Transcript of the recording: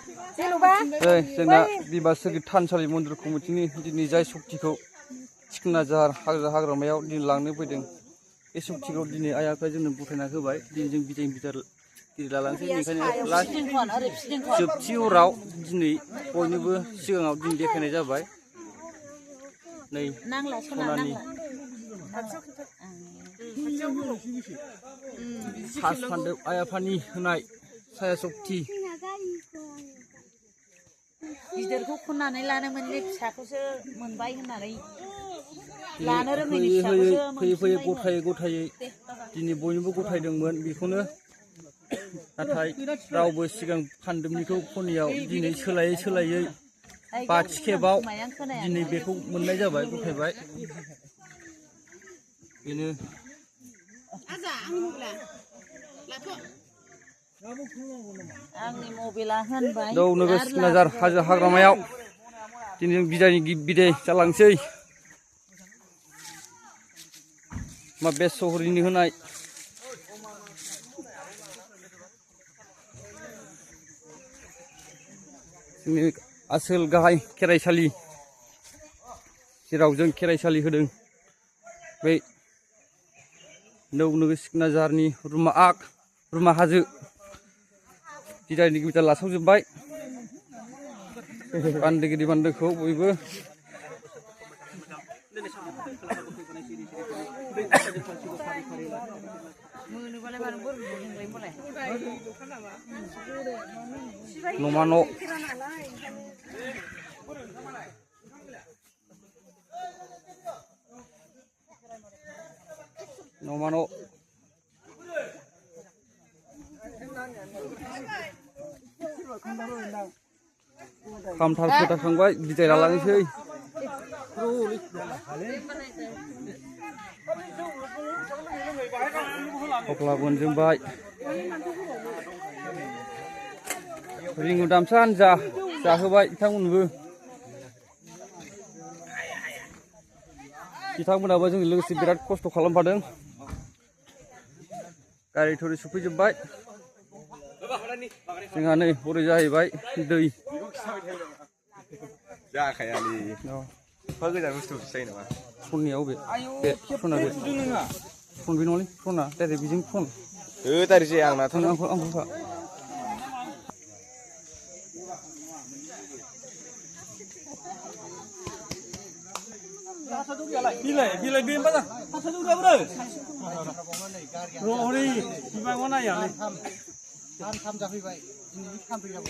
जोंना बिबारसोरगिद थानसालि मन्दिर कमिटिनि दिनै जाय सक्तिखौ सिखोना जाहार हाग्रामायाव दिनै लांनो फैदों बे सक्तिखौ दिनै आइ आफाया जोंनो गथायना होबाय दिनै जों बिदाय बिदार लालांसै बेनिखायनो लास्ट जोबथि हराव दिनै बयनिबो सिगाङाव दिनै देखायनाय जाबाय नै सनानि सास फान्दोब आइ आफानि होनाय साया सक्ति गिदिरखौ खननानै लानो मोनले फिसाखौसो मोनबाय होननानै लानो रोङैनि फिसाखौसो फैयै गथायै गथायै दिनै बयनोबो गथायदोंमोन बेखौनो नाथाय रावबो सिगां फान्दोबनिखौ खनियाव दिनै सोलायै बाथि खेबाव दिनै बेखौ मोननाय जाबाय गथायबाय बेनो आंनि मबाइला होनबाय दौ नोगोर सिखोना जाहार हाजो हाग्रामायाव दिनै जों बिदाय जालांसै मा बे सहरनि होनाय जोंनि आसोल गाहाय खेराइसालि जेराव जों खेराइसालि होदों बै नौ नोगोर सिखोना जाहारनि रुमा हाजो बिदायनि गिदिर लासावजोब्बाय बान्दोगिरि बान्दोखौ बयबो न'मा न' न'मा न' खामथाल फोथारखांबाय बिदाय लालांसै थफ्ला बोनजोबबाय रिंगु दामसा हान्जा जाहोबाय बिथांमोननोबो बिथांमोनाबो जोंजों लोगोसे बिराद खस्थ' खालामफादों गारि थरि सफैजोबबाय जोंहा नै हरै जाहैबाय दै जाखायालै एफा गोजान बुस्थु जायो नामा फननियाव बे फना बे फन बे नङालै फना डाइरेक्ट बेजों फन डाइरेक्ट जाया आंना आंखौ Bilai bin pada. Pasal tu dah bro. Roh ni, gimana ya? Tham jafai baik. Ini tham tu ya.